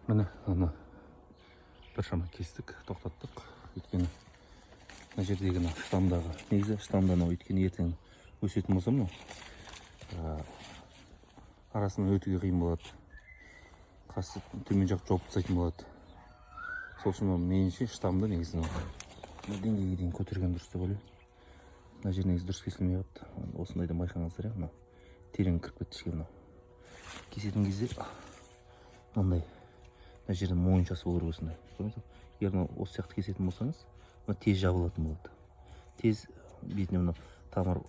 Міне, ана біршама кестік, тоқтаттық. Өйткені мына жердегі мына штамдағы, негізі штамда мынау, өйткені ертең өсетін болса, мынау арасынан өтуге қиын болады, қасы төмен жақ жауып тастайтын болады. Сол үшін мынау, меніңше, штамды негізі мынау мына деңгейге дейін көтерген дұрыс деп ойлаймын. Мына жер негізі дұрыс кесілмей қалыпты. Осындайдан байқаңыздар, иә, мынау терең кіріп кетті ішке. Мынау кесетін кезде мынандай мына жерде мойыншасы болу керек осындай, көрдіңіз ба? Егер мынау осы сияқты кесетін болсаңыз, мына тез жабылатын болады, тез бетіне мынау тамыр,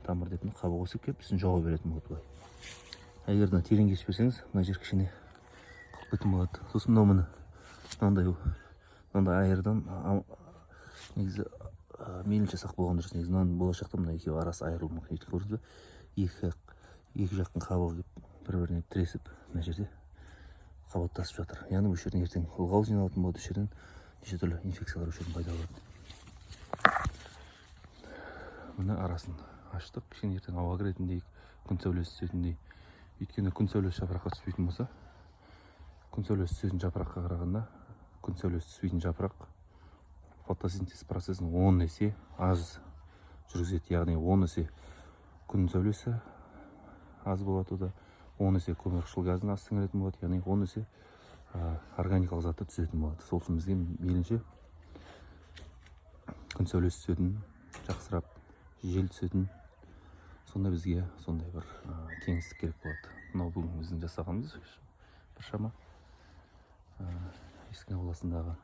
тамыр деп, мына қабық өсіп келіп, үстін жауа беретін болады былай. А егер мына терең кесіп берсеңіз, мына жер кішкене қалып кететін болады. Сосын мынау, міне, мынандай мынандай айырдан негізі мейлінше сақ болған дұрыс. Негізі мынаның болашақта мына екеуі арасы айырылуы мүмкін. Өйткені, көрдіңіз бе, екі жақтың қабығы келіп, бір біріне тіресіп, мына жерде қабаттасып жатыр. Яғни осы жерден ертең ылғал жиналатын болады, осы жерден неше түрлі инфекциялар осы жерден пайда болады. Міне, арасын аштық кішкене, ертең ауа кіретіндей, күн сәулесі түсетіндей. Өйткені күн сәулесі жапыраққа түспейтін болса, күн сәулесі түсетін жапыраққа қарағанда күн сәулесі түспейтін жапырақ фотосинтез процесін 10 есе аз жүргізеді. Яғни 10 есе күн сәулесі аз болады, ода 10 есе көмірқышқыл газын аз сіңіретін болады, яғни 10 есе органикалық затты түзетін болады. Сол үшін бізге мейлінше күн сәулесі түсетін, жақсырап жел түсетін, сонда бізге сондай бір кеңістік керек болады. Мынау бүгін біздің жасағанымыз біршама есіктің ауласындағы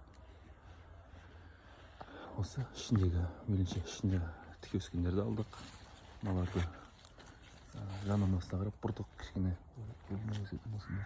осы ішіндегі, мейлінше ішінде тіке өскендерді алдық. Мыналарды жанармасына қарап бұрдық, кішкене өсетін болсын.